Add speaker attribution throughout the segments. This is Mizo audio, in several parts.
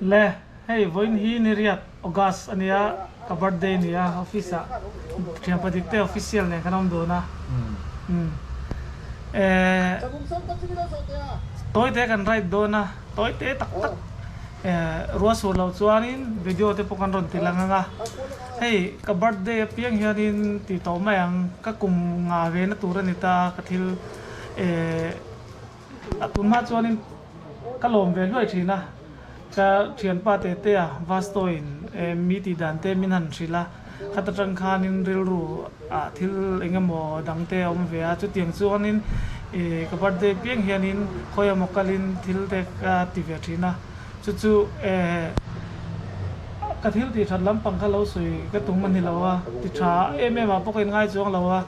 Speaker 1: Le hei vawiin hi ni riat August a nia ka birthday a nia office ah thianpa dik te official nen kan awm dun a umm eh tawi te kan ride dawn a tawi te tak tak eh ruah sur loh chuanin video te pawh kan rawn ti lang ang a hei ka birthday apiang hianin tih tawh mai ang ka kum nga ve na tur a ni ta ka thil eh. A tunhma chuanin ka lawm ve hluai thin a, ka thianpa Tetea Vastoin mi tih dan te min han hrilh a, khata tang khanin rilru ah thil eng emaw dang te a awm ve a, chutiang chuanin ih ka birthday piang hianin khawi emaw kalin thil te ka ti ve thin a, chu chu eh ka thil tih that lampang kha lo sawi ka tum a ni lo a, ti tha em em ah pawh ka inngai chuang lo a,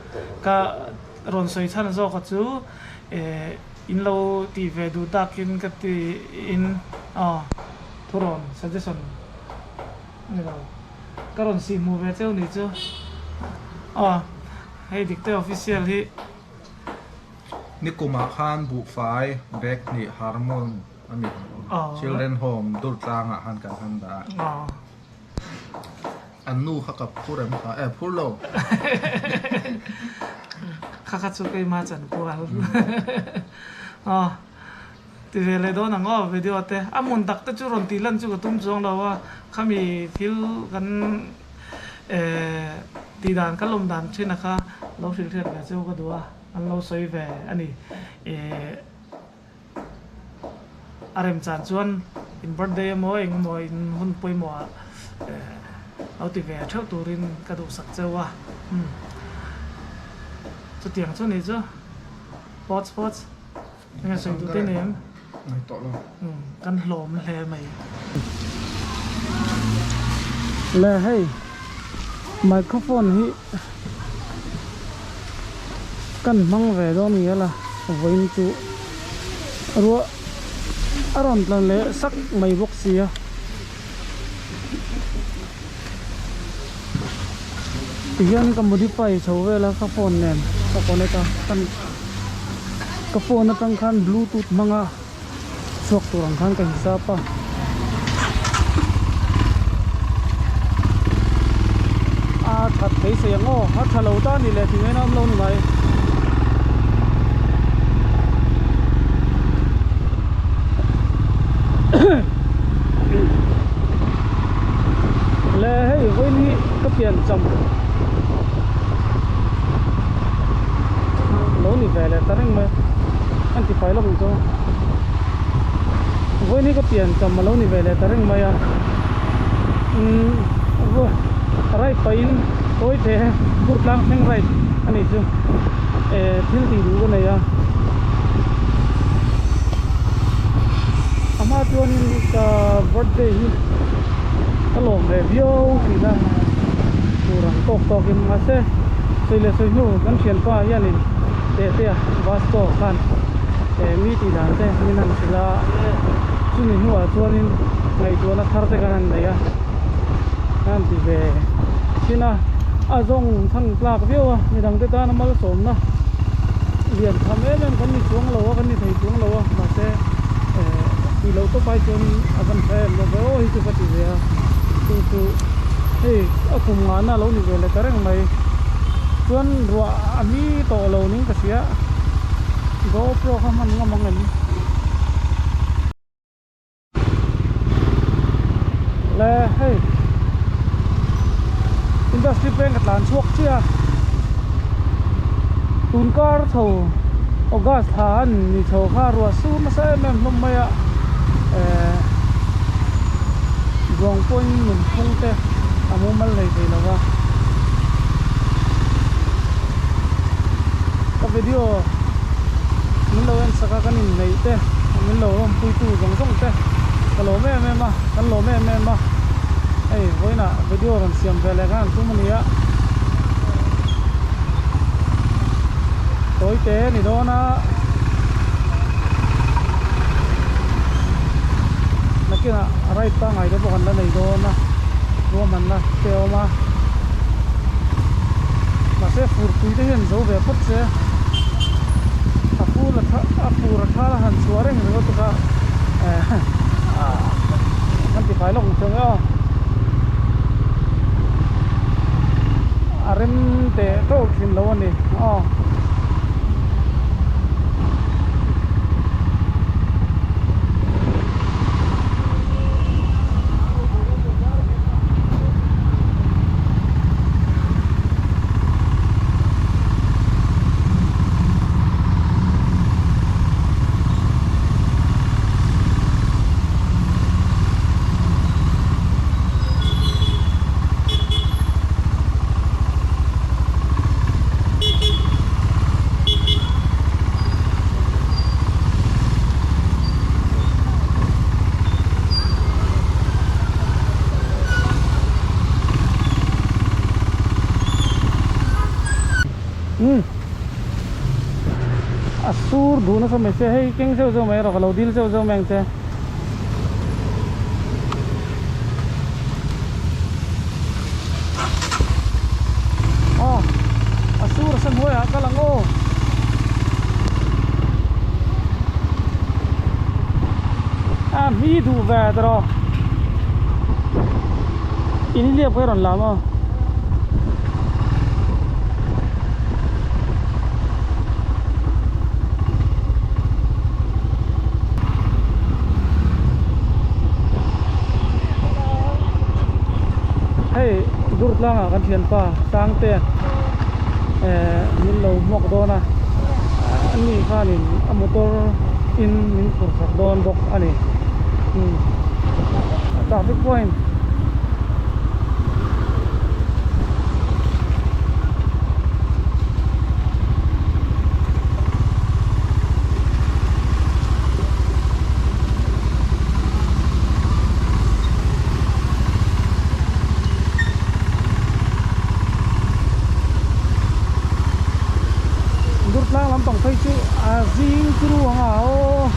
Speaker 1: ka rawn sawi chhan zawk a chu. Eh in lo tih ve duh takin ka ti in aw thurawn suggestion ni lo ka rawn sih hmuh ve cheu ni chu aw hei dik te official hi.
Speaker 2: Nikumah khan buhfai bag hnih Harmon ami Children Home Durtlangah khan kan han dah a. An nu kha ka phur em kha e phur lo.
Speaker 1: Kha kha chu keima chan kual. Aw ti ve leh dawn ang aw video te. A hmun tak te chu rawn tih lan chu ka tum chuang lo a, khami thil kan eh tih dan ka lawm dan thin a kha lo hrilh hriat ve chu ka duh a, an lo sawi ve a ni. Eh. A rem chan chuan in birthday emaw eng emaw in hun pawimawh ah lo ti ve theuh turin ka duhsak cheu a umm chutiang chu nih chu pawch pawch enge sawi duh te nei em umm kan hlawm hle mai. Le hei microphone hi kan hmang ve dawn ngial a vawiin chu ruah a rawn tla leh sak mai bawk si a. Tihian ka modify chho vel a ka phone nen ka connect a kan ka phone atang khan bluetooth hmang a chhuak tur ang khan ka hisap a. A that thei sei ang aw a tha lo ta ni leh ti ngaina awm lo ni mai. Le hei vawiin hi ka pian cham lo ni ve leh ta reng mai a an ti fai lawk ang chu. Vawiin hi ka pian cham a lo ni ve leh ta reng mai a umm right pahin tawi the bur tlang thleng right a nih chu eh thil tih duh ka nei a a hma chuanin ka birthday hi ka lawm ve viau thin a tur ang tawk tawkin mahse sawi leh sawi hnu kan thianpa hianin Tehtea Vasco khan. Eh mi tih dan te min han hrilh a, chumi hnuah chuanin ngaihtuahna thar te kan han nei a, kan han ti ve thin a, a zawng chhan tlak viau a, midang te tana malsawmna lian tham em em kan ni chuang lo a, kan ni thei chuang lo a, mahse eh tih loh tawp ai chuan a van tha em lo ve aw hi chu ka ti ve a, chu chu hei a kum ngahna a lo ni ve leh ta reng mai, chuan ruah a mi tawh lo ning ka hria. GoPro kha hman ngam ang em? Le hei industry peng ka tlan chhuak chiah a tun kar chho August thla an ni chho kha ruah sur nasa em em hlawm mai a eh buang pawhin nunphung te a mumal nei thei lo va. Ka video min lo en sak a kan inneih te min lo lawmpuitu zawng zawng te ka lawm em em a kan lawm em em a hei vawiinah video rawn siam ve leh khan an tum a ni a tawi te a ni dawn a nakinah ride pangngai te pawh kan la nei dawn a ruahmanna te a awm a. Mahse furpui te hian zo ve phawt se a fur a a fur a thal a han chhuah reng ringawt te kha eh Kan tifai lawk ang chuang e aw. A rem teh tawh thin lo a ni aw. Umm a sur duh nasa mai che hei keng zeuh zeuh mai erawh ka lo dil zeuh zeuh mai ang che. Aw a sur a sa hnuaiah kal ang aw. A hmi duh ve tawh in liak pawh hi a rawn lam aw. Hei Durtlang ah kan thianpa Sangte eh min lo hmuak dawn a ani khanin a motor in min phur chak dawn bawk a ni umm traffic point. Durtlang lampang phei chu a zing turu ang a aw.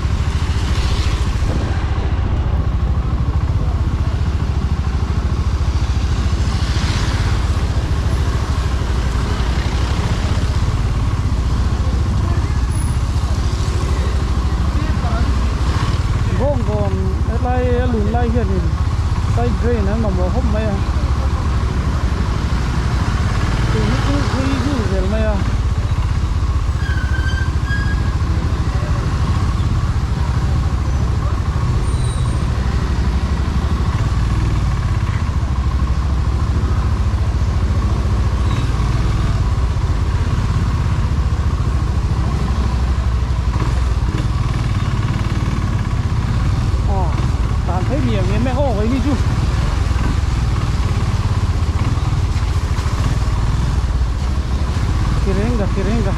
Speaker 1: Bawngkawn hetlai a lun lai hianin side drain an mamawh khawp mai a tui hi chu thui zui zel mai a. Aw tan phei miam miam mai aw keini chu. Kirenga kirenga.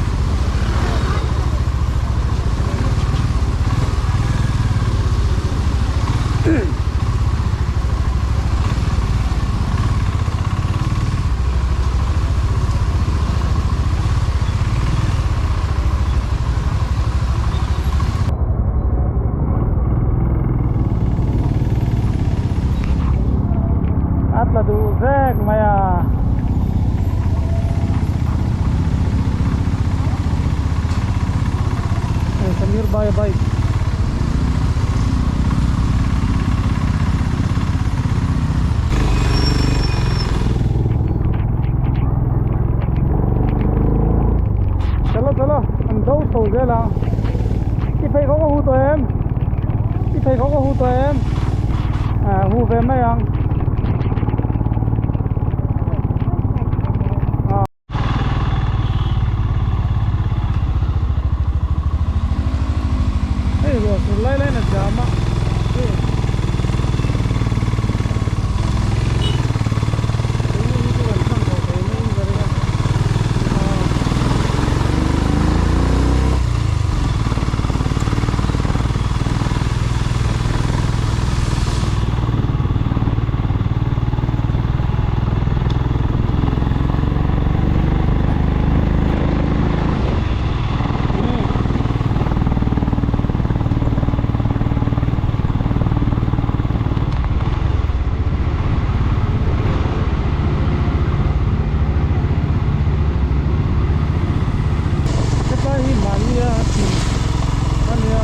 Speaker 1: A tla duh vek mai a. Samir bhai bike. Chalo chalo an do chho zel a i pheikhawk a hu tawh em i pheikhawk a hu tawh em ah hu ve mai ang. Hei ruah sur lai laiin a jam a hei tui hi chu kan hman tawh thei mai in ka ring a aw. Hetlai hi mahnia chin a nia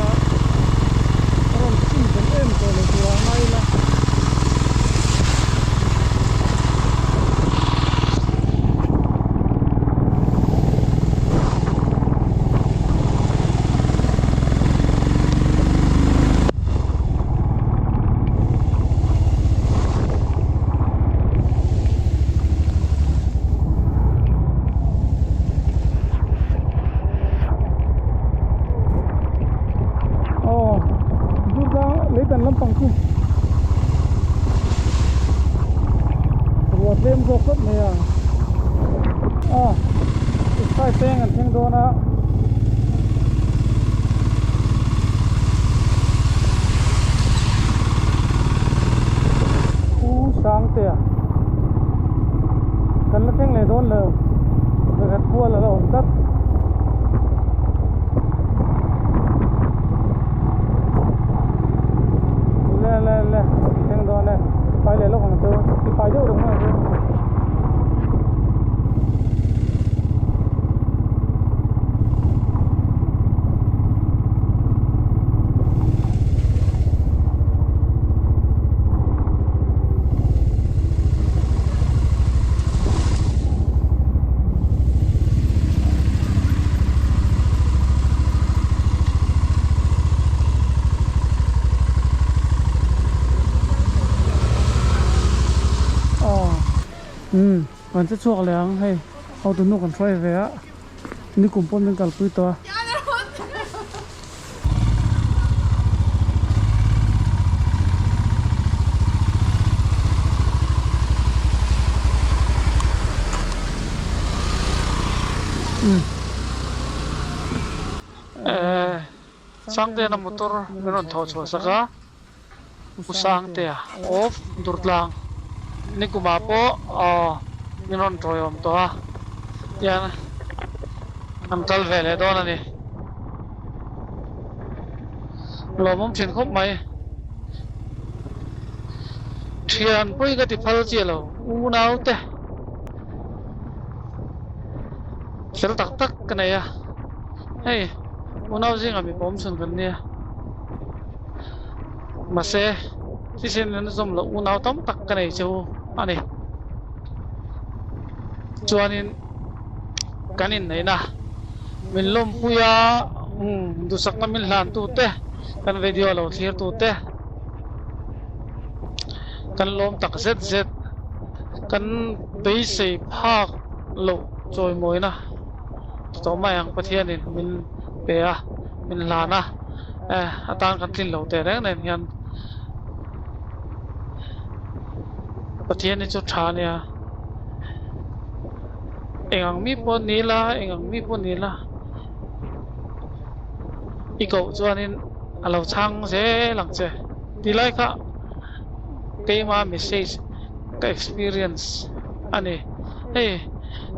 Speaker 1: a rawn chim fel em tawh lo tur ah ngai ila. Sai peng an thleng dawn a. Pu Sangtea kan la thleng leh dawn lo vekhat kual a la awm tlat. Le le le thleng dawn e fai leh lawk ang chu ti fai deuh reng mai ang chu. Umm kan che chhuak leh ang hei auto nu kan hruai ve a nikum pawh min kalpui tawh a.
Speaker 3: Sangtena motor min rawn thawh chhuah sak a, U Sangtea of Durtlang nikumah pawh min rawn tawiawm tawh a, tiang an kal ve leh dawn a ni. Lawmawm thin khawp mai. Thian pawhin ka ti phal chiah lo, unaute fel tak tak ka nei a, hei unau zingah mipa awm chhun kan nia. Mahse, thisen an zawm loh unau tam tak ka nei chu a ni. Chuanin kan inneihna min lawmpui a, duhsakna min hlantu te, kan video lo thlirtu te kan lawm tak zet zet, kan beisei phak loh chawimawina tawh mai ang Pathianin min pe a, min hlan a. Atan kan tlin lo teh reng nen hian Pathian hi chu tha ania eng ang mi pawh ni la eng ang mi pawh ni la i koh chuanin a lo chhang zel ang che ti lai kha keima message ka experience a ni hei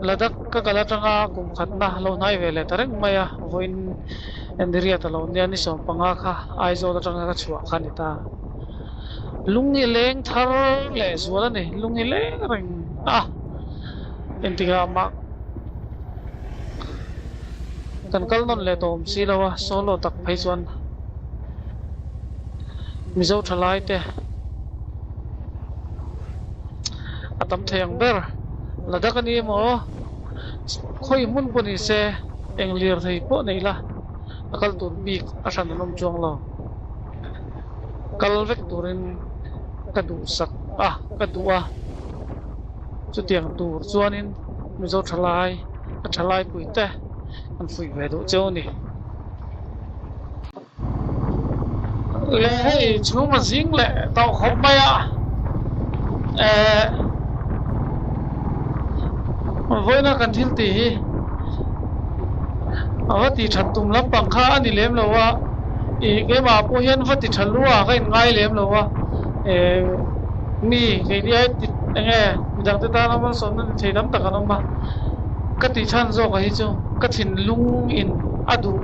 Speaker 3: Ladakh ka kal atanga kum khatna lo hnai ve leh ta reng mai a vawiin. Enriat a lo nia ni 15 kha Aizawl atanga ka chhuah kha a ni ta. Lung i leng thar leh zual a ni, lung i leng reng a, engtikah mah kan kal nawn leh tawh awm si lo a, solo tak phei chuan Mizo thalai te a tam thei ang ber. Ladakh a ni emaw khawi hmun pawh ni se. Eng lirthei pawh nei la, a kal tur bik a hran an awm chuang lo. Kal vek turin ka duhsak a, ka duh a. Chutiang tur chuanin Mizo thalai, ka thalai puite an fuih ve duh cheu a ni. Le hei chhung a zing leh tawh khawp mai a, eh vawiina kan thil tih hi a va ti that tum lampang kha a ni lem lo a, ih keimah pawh hian va ti tha lua ka in ngai lem lo a, eh mi keini ai ti eng nge midang te tana malsawmna ni thei tam tak an awm a, ka tih chhan zawk ah hi chu ka thinlung in a duh.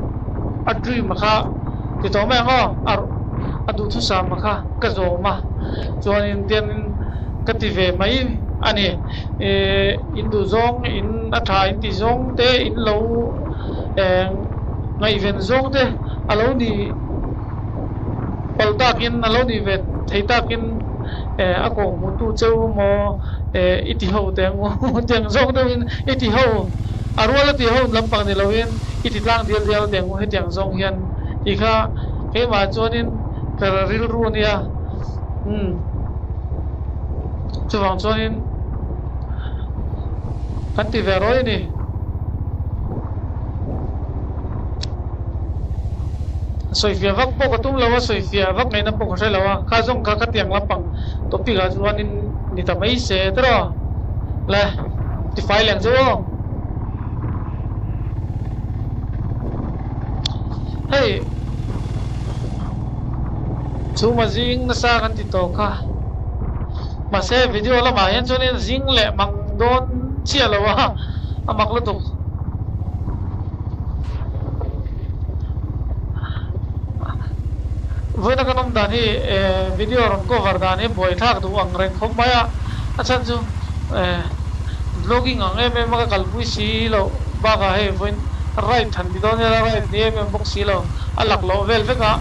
Speaker 3: A dream a kha ti tawh mai ang aw, a a duhthusam a kha ka zawm a, chuanin tiangin ka ti ve mai a ni. Ih in duh zawng in a tha in tih zawng te in lo eng ngaihven zawng te a lo nih palh takin a lo nih ve thei takin eh a kawh hmuh tu cheu maw eh i ti ho teh ang u tiang zawng deuhin i ti ho a rual a ti ho lampang ni loin I ti tlang dial dial teh ang u hetiang zawng hian tih kha keimah chuanin ka rilru a nia umm chuvang chuanin kan ti ve rawi a ni. Sawifiah vak pawh ka tum lo a, sawifiah vak ngaihna pawh ka hre lo a, kha zawng kha khatiang lampang topic ah chuanin ni ta mai se tiraw le tifai leng chu aw. Hei chhuma zing nasa kan ti tawh kha. Mahse video lamah hian chuanin zing leh mang dawn chiah lo a, a mak lutuk. Vawiina kan awm dan hi video rawn cover dan hi buaithlak duh ang reng khawp mai a, a chhan chu vlogging ang em em a ka kalpui si loh bakah hei vawiin ride han ti dawn ila ride ni em em bawk si lo a laklawh vel vek a,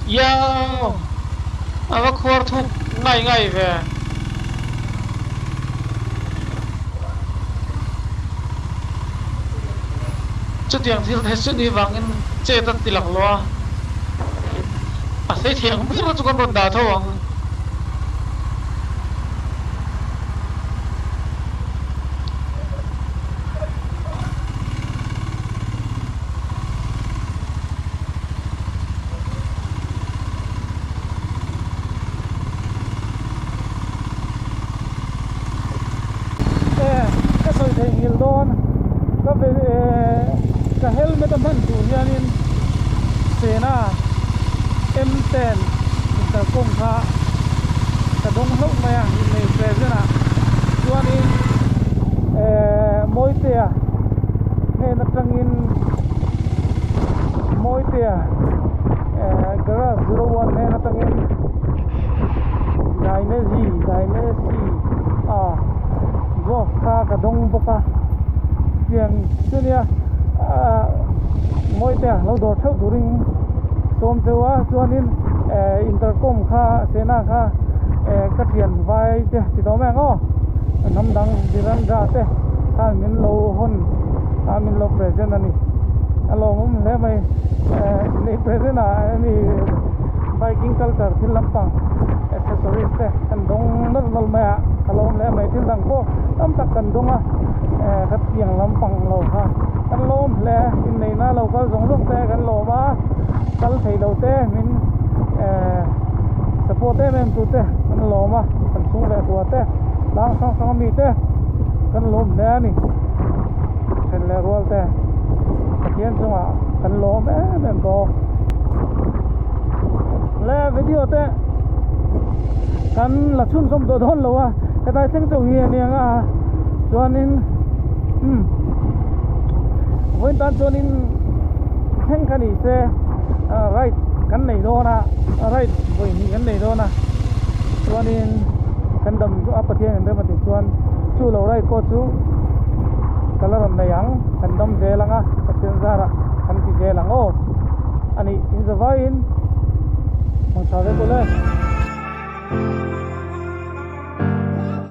Speaker 3: Iau! A va khuar thuk ngai ngai ve. Chutiang thil te chu ni vangin chet a ti lak lo a, a sei thiang ber chu kan rawn dah tho ang.
Speaker 1: E ka sawi thei nghilh dawn ka ve e ka helmet a hman tur hianin Sena M ten intercom kha ka dawng hlauh mai a innei present ah chuanin e Mawitea hnen atangin Mawitea garage 01 hnen atangin Dainezi Dainezi a glove kha ka dawng bawk a tiang chu nia ah Mawitea lo dawr theuh turin sawm cheu a chuanin intercom kha Sena kha ka thian vai te ti tawh mai ang aw hnam dang Virendra te khan min lo hawn a min lo present a ni a lawmawm hle mai nei present ah hemi biking culture thil lampang accessories te kan dawng nawlh nawlh mai a ka lawm hle mai thil dang pawh tam tak kan dawng a khatiang lampang lo kha kan lawm hle inneihna lo kal zawng zawng te kan lawm a kal thei lo te min support em em tu te kan lawm a kan chhung leh hua te tlang hrang hrang ami te kan lawm hle a ni then leh rual te Pathian chungah kan lawm em em bawk le video te kan la chhunzawm tawh dawn lo a hetlai thleng chauh hi a ni ang a chuanin umm vawiin tan chuanin thleng kha ni se ride kan nei dawn a ride vawi hnih kan nei dawn a chuanin kan dam a Pathian in rem a tih chuan chu lo ride pawh chu ka la rawn nei ang kan dam zel ang a Pathian zarah kan ti zel ang aw a nih in zavaiin hmangtha ve kawlh e.